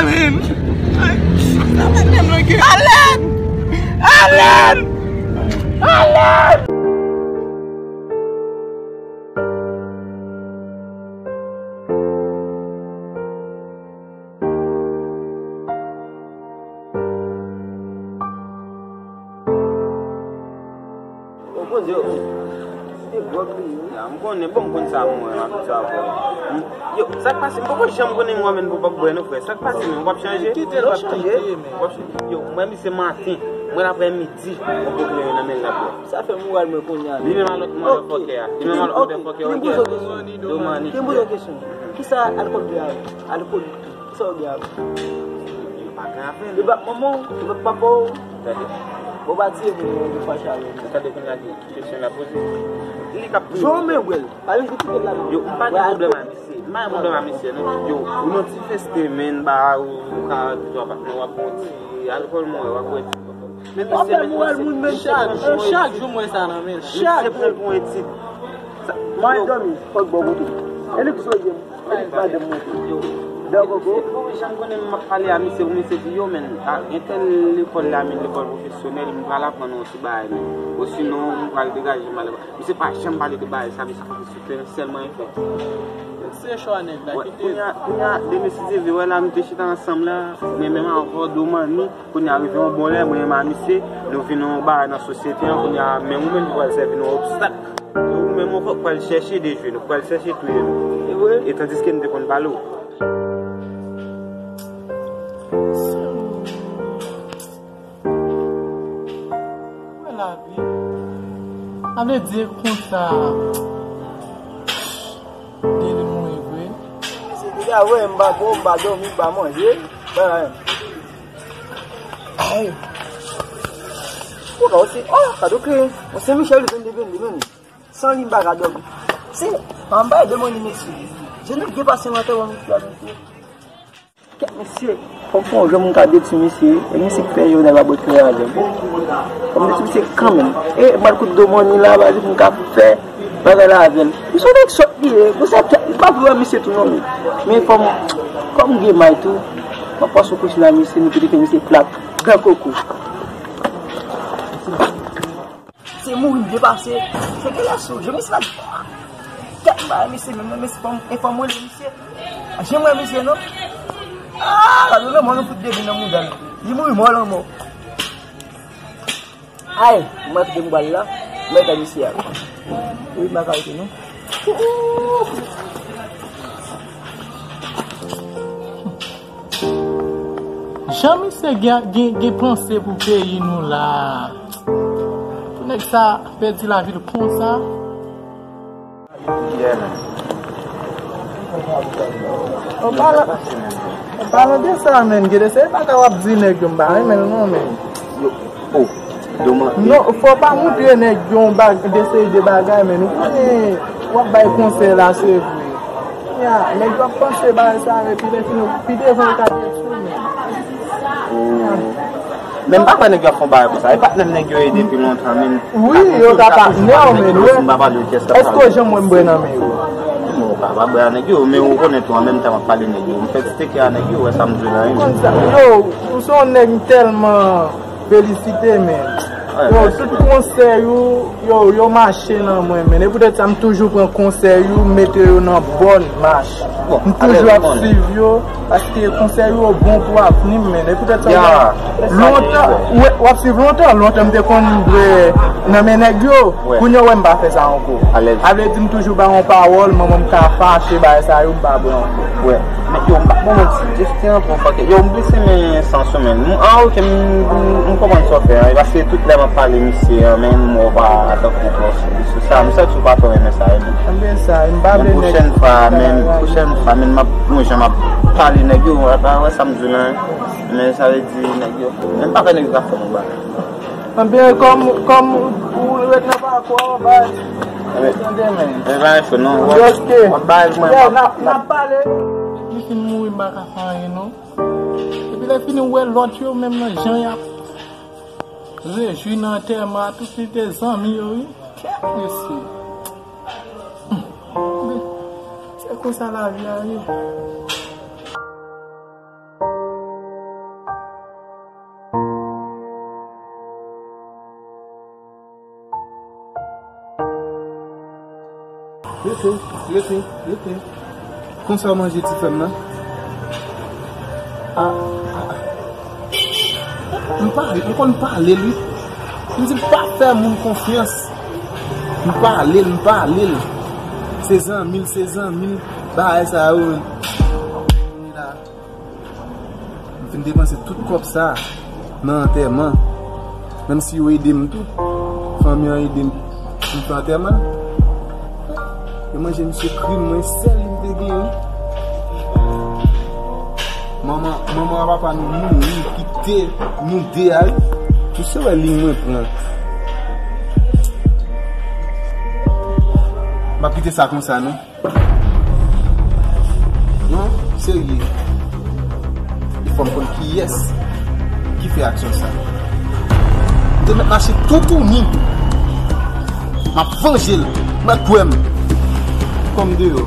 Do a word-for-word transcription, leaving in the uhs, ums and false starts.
Alèn! Alèn! Alèn! Alèn! Yo, Bondye, se gwòg li ye. Ya, m konnen, bon, m konn sa, m wè, m ap di sa, frè. M, yo, sa k pase? M poko janm konnen m wè menm pou p ap bwè, non, frè. Sa k pase, menm? W ap chanje? Kite l, w ap chanje. W ap chanje. Yo, m wè misye maten, m wè l aprè midi, yon bouklè nan men l l ap bwè. Sa fè moral mwen kounye a. Li menm a lòt motherfucker a. Li menm a lòt motherfucker, ok. Domani. Ki m poze kesyon? Kisa alkòl gen avè? Alkòl, kisa w gen avè? Yo pa gen afè, non. Yo bat manman w, yo bat papa w. Tande. Bon, pa tiye moun, yo fache avè w. Ou tande kounye a ki kesyon l ap poze? Li k ap priye. Jan w men wè l. Pa vin kritike l la, non. Yo, m pa gen pwoblèm a misye. M pa gen pwoblèm a misye, non. Yo, ou nan ti feste, men, ba ou, ou ka di w ap, w ap pran ti alkòl, mwen, w ap bwè ti. Men misye pran pou yon etid. Chak, chak jou m wè sa nan men l. Chak jou. Misye pran pou yon etid. Mwen dòmi, fòk bò kote. E li ki sou dye m. E li ki madanm mwen tou. Yo. Dè koko. Misye, bon, jan m konnen m ap pale a misye, pou misye di, yo, men, a, entèl lekòl la, men, lekòl pwofesyonèl, m pral aprann yon ti bagay, men. Osinon, m pral degaje m ale. Misye pa janm pale de bagay sa, misye fè sou teren sèlman efè. Se chwa nèg la, kite. Kounye a, kounye a, demen si Dye vle, wè la, nou te chita ansanm la, men menm avè w, Domani, kounye a rive yon bon lè, mwen menm a misye, nou vin yon bagay nan sosyete an, kounye a, men ou menm ki pral sèvi nou obstak. Ou menm, ou pral chèche dejwe nou, pral chèche touye nou. E vre? E tandiske nou te konn pale w. Wè lavi. Sa vle di konsa. Deli mouri vre. Se deja vre, m pa bo, m pa dòmi, m pa manje. Ba, ay. Ou ka osi, oh, sa do ke. Yon Sen Michel, vennde, vennde, vennde. San li, m pa ka dòmi. Se, an ba de moni, mesye. Je ne gen pa se mwen, te wè, mesye. Kèt mesye, fò m fè yon jan moun ka detwi misye, e misye ki fè Jovenel pa bwè kleren avè m. Fò m detwi misye kanmenm. E m al kout Domani la, pa di pou m ka fè bagay la avè l. Misye yon nèg sòt li ye, pou sa kèt, m pa vle wè misye tou non, men, men fò m, kòm m gen may tou, m ap pase yon kout chèn a misye, nou kite ke misye plat, dan koko. Se mouri m depase. Se ke lè sou je misye la. Tèt m ba misye, men mwen, men se pa m, e pa mwen, le misye. Jan mwen, misye, non. Ah, la, non, mwen, nou fout depi nan mouda l. Li mouri mò, lanmò. Ay, mwen, kite m bal la. Mwen, ka misye a. Wi, m pa ka rete, non. Jan misye gen, gen, gen panse pou peyi nou la. Pou nèg sa pèdi lavi l konsa. Yeah, man. An palan, an palan de sa, men, gede se pa ka w ap di nèg yo m pa renmen l non, men. Yo, oh. Non, fò pa montre nèg yo yon bag, de seri de bagay, men nou konnen w ap bay konsèy la, se vre. Ya, nèg yo ap panse bagay sa, epi lè fini, pi devan yo ka detwi, men. Oh. Men m pa kwè nèg yo ap fè yon bagay konsa. E patnè m nèg yo ye depi lontan, men. Wi, yo ka patnè w, men, wi. Èske w janm wè m bwè nan men yo? Non, pa, pa bwè a nèg yo, men ou konnen tou, an menm tan m ap pale nèg yo. M fè ti teke a nèg yo, wè sa m di la, wi. Konn sa, yo, ou se yon nèg m tèlman felisite, men. Yo, tout konsèy ou, yo, yo mache nan mwen, men. E poutèt sa, m toujou pran konsèy ou, m mete yo nan bòn mach. M toujou ap swiv yo, paske konsèy ou yo bon pou avni m, men. E poutèt sa, lontan, w ap swiv lontan, lontan m te konn bwè nan men nèg yo, kounye a w wè m pa fè sa ankò. Sa vle di m toujou ba yon pawòl, manman m ka fache, bagay sa yo, m pa bwè ankò. Wè. Men yo, m pa bon, men ti Justin an pran fòkè. Yo, m blese men san sou men. M, ah, ok, m, m, m konprann sa w fè an. E paske tout lè m ap pale misye an, men m wè w pa tankou w pran sou sa. M santi w pa twò renmen sa, men. Ebyen sa, m pa vle nèg. Men pwochèn fwa, men pwochèn fwa, men m ap, yon jan m ap pale nèg yo, w ap wè sa m di w la, men sa vle di nèg yo. Men m pa kwè nèg yo ka fè m yon bagay. Ebyen, kòm, kòm ou ret nan pako a, w bay. Tande, men. Men pa cho, non. W ap bay mwen, yeah, n ap, n ap pale. Li fin mouri, m pa ka fè anyen, non. Epi lè fini, w wè lòt yo, menm nan jan y ap rejwi nan antèman an, tout li te zanmi yo, wi. Kèt mesye. Se konsa lavi a ye. Rete, rete, rete. Konsa w manje ti frè m nan? Ah, ah, ah. M pale, m konn pale l, wi. M di l pa fè moun konfyans. M pale l, m pale l. Se zanmi l, se zanmi l. Bagay sa yo. M fin depanse tout kòb sa nan antèman. Menm si yo ede m tou, fanmi an ede m pou m fè antèman. Yo manje misye krim, mwen sèl li m te genyen. Manman, manman ak papa nou mouri, kite nou de a, wi. Misye wè liy mwen pran. M ap kite sa konsa, non. Non, serye. Il fò m konn kiyès ki fè aksyon sa. M te mèt mache toutouni. M ap vanje l. Mèt kwè m. Kòm deyò.